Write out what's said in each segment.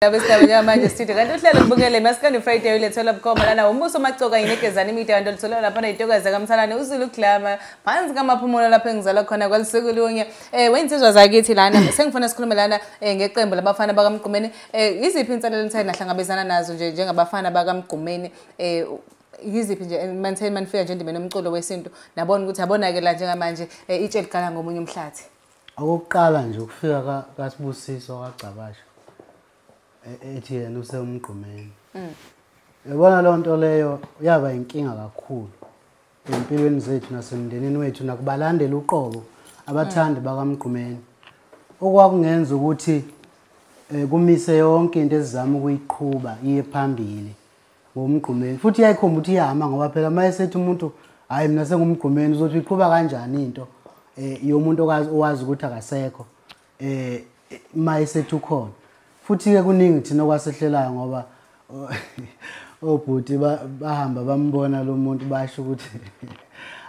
Abesindaba manje studio kanti uhlelo kubukele Maskandi Friday ulethelwa bukhoma lana uMbuso Macoka inegezana imida kanti olutholwa lapha ney'tokazi zakamthalane uZulu Glamour phansi kamaphumulo lapho engizalwa khona kwaLusukulunye. Weyinsizwa zakithi lana sengifuna sikhulume lana ngeqembu labafana bakaMgqumeni. Yiziphi inselelo enithe nahlangabezana nazo nje njengabafana bakaMgqumeni? Yiziphi nje manitheni manifika nje endimeni yomculo wesintu nabona ukuthi yabona-ke la njengamanje itshe liqala ngomunye umhlathi? Okokuqala nje ukufika kaSibusiso kaGcabasha ethi yena usemgqumeni. Yabona leyo nto leyo yaba inkinga kakhulu empilweni zethu nasemndenini wethu nakubalandeli uqobo abathandi bakaMgqumeni. Okwakungenza ukuthi kumise yonke into esizama ukuyiqhuba iye phambili ngomgqumeni. Futhi iyayikhomba ukuthi iyahamba ngoba phela uma esethi umuntu hayi mina sengumgqumeni uzothi uyiqhuba kanjani into yomuntu owazi ukuthi akasekho uma esethi ukhona. Futhi-ke kuningi thina okwasehlelayo ngoba obhuti bahamba bambona lo muntu basho ukuthi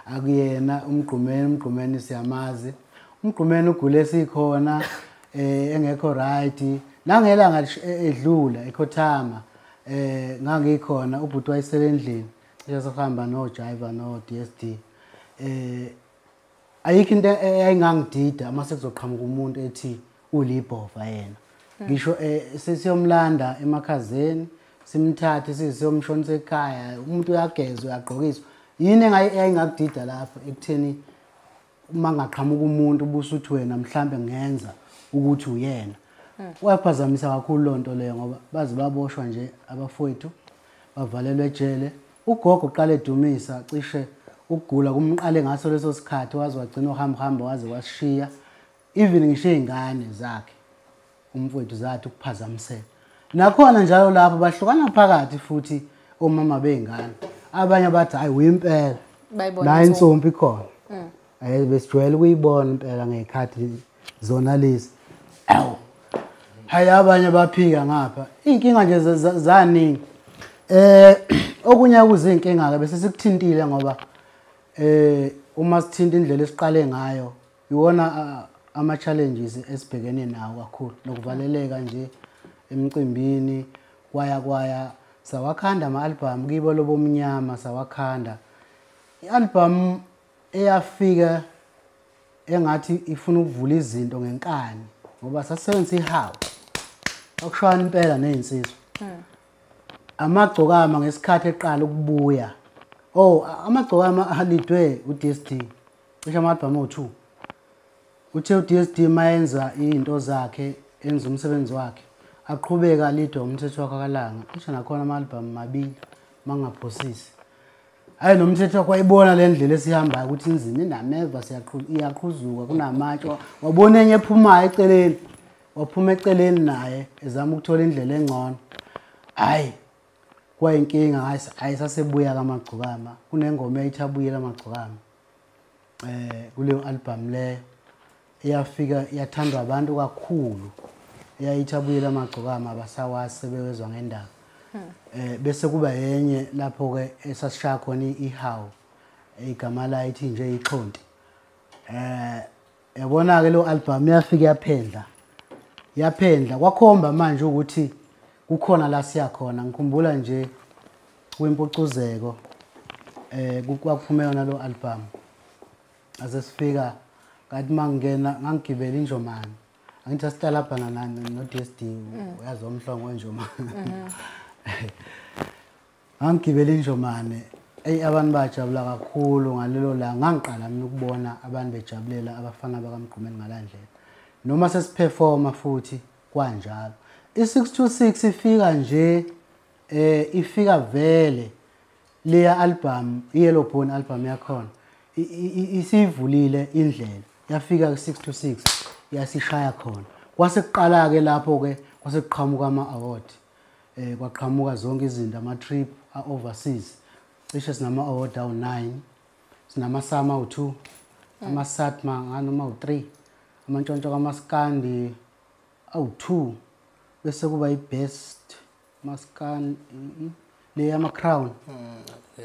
akuyena uMgqumeni, uMgqumeni siyamazi. UMgqumeni ugule sikhona engekho right. Nangelanga edlula ekhothama ngangikhona ubhuti wayesele endlini cishe sahamba no-Jiva no-DSD. Ayikho into eyayingangidida uma sekuzoqhamuka umuntu ethi ulibhova yena. Ngisho sesiyomlanda emakhazeni simthathe siyomshonisa ekhaya, umuntu uyageza uyagqokiswa. Yini eyayingakudida lapho ekutheni uma ngaqhamuka umuntu ubusuthi wena mhlambe ngenza ukuthi uyena? Waphazamisa kakhulu loo nto leyo ngoba baze baboshwa nje abafowethu bavalelwe ejele. Ugogo uqale edumisa cishe ukugula kumqale ngaso leso sikhathi waze wagcina uhamba hamba waze wasishiya. Even ngisho iy'ngane zakhe umfowethu zathi ukuphazamiseka. Nakhona njalo lapho bahlukana phakathi futhi omama bey'ngane. Abanye bathi hayi uyimpela nayi insompi ikhona. Besijwayele ukuyibona impela ngey'khathi zona lezi. Awu hayi abanye baphika ngapha. Iy'nkinga nje zaningi. Okunye kuzinkinga-ke bese sikuthintile ngoba uma sithinta indlela esiqale ngayo iwona ama-challenges esibhekene nawo kakhulu nokuvaleleka nje emcimbini kwaya kwaya sawakhanda ama-album kibo lobomnyama sawakhanda. I-album eyafika engathi ifuna ukuvula izinto ngenkani ngoba sasebenzisa ihawu okushwana impela ney'nsizwa. Amagcokama ngesikhathi eqala ukubuya. Oh, amagcokama alidwe u-DSD cishe ama-album awu-2. Uthe u-DSD mayenza izinto zakhe enza umsebenzi wakhe aqhubeka alidwe umthetho wakhe kalanga cishe nakhona ama-album mabili mangaphosisi. Hayi nomthetho wakhe wayibona le ndlela esihambayo ukuthi inzima inameva iyaqhuzuka kunamatshe. Wabona enye ephumayo eceleni, waphuma eceleni naye ezama ukuthola indlela engcono. Hayi kwayinkinga hayi sasebuya kamagcokama kunengoma eyithi abuyela amagcokama kuleyo album leyo eyafika yathandwa abantu kakhulu eyayithi abuyela amagcokama abasawazi sebewezwa ngendaba. Bese kuba yenye lapho ke esasishaya khona ihawu igama layo ithi nje ixhonti. Yabona ke lo album yafika yaphendla yaphendla kwakhomba manje ukuthi kukhona la siya khona. Ngikhumbula nje kwimpucuzeko kwakuphume yona lo album asesifika kanti mangena ngangigibela injomane. Angithi asihlala lapha nani no DSD uyazi omhlongo wenjomane. Ngangigibela injomane eyi abantu bajabula kakhulu ngalelo langa. Ngangiqala mina ukubona abantu bejabulela abafana bakaMgqumeni ngalandlela. Noma sesiperforma futhi kwanjalo. I-626 ifika nje ifika vele leya album i-Yellow Bone album yakhona isivulile indlela yafika ku-626 yasishaya khona. Kwase kuqala ke lapho ke kwase kuqhamuka ama-award kwaqhamuka zonke izinto ama-trip overseas cishe sinama-award awu-9 sinama-SAMA awu-2 ama-SATMA nganoma awu-3 amantshontsho kamaskandi awu-2 bese kuba i-best maskandi le yama-crown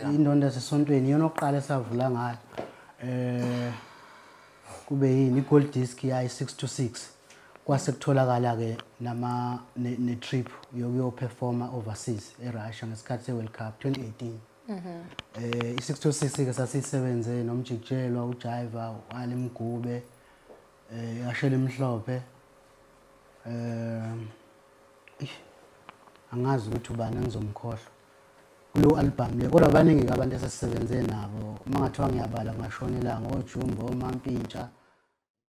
indondo yasesontweni iyona oqala esavula ngayo kube yini i-gold disc yayi 626 Kwase kutholakala ke nama ne trip yokuyoperforma overseas eRussia ngesikhathi seWorld Cup 2018. I626 ke sasisebenze noMjikijelwa, uJaiva, uAli Mgube, Ashele Mhlophe, angazi ukuthi ubani engizomkhohlwa kulo album le, kodwa baningi abantu esasisebenze nabo. Uma ngathiwa ngiyabala ngashona ilanga, oJumbo, oMampintsha.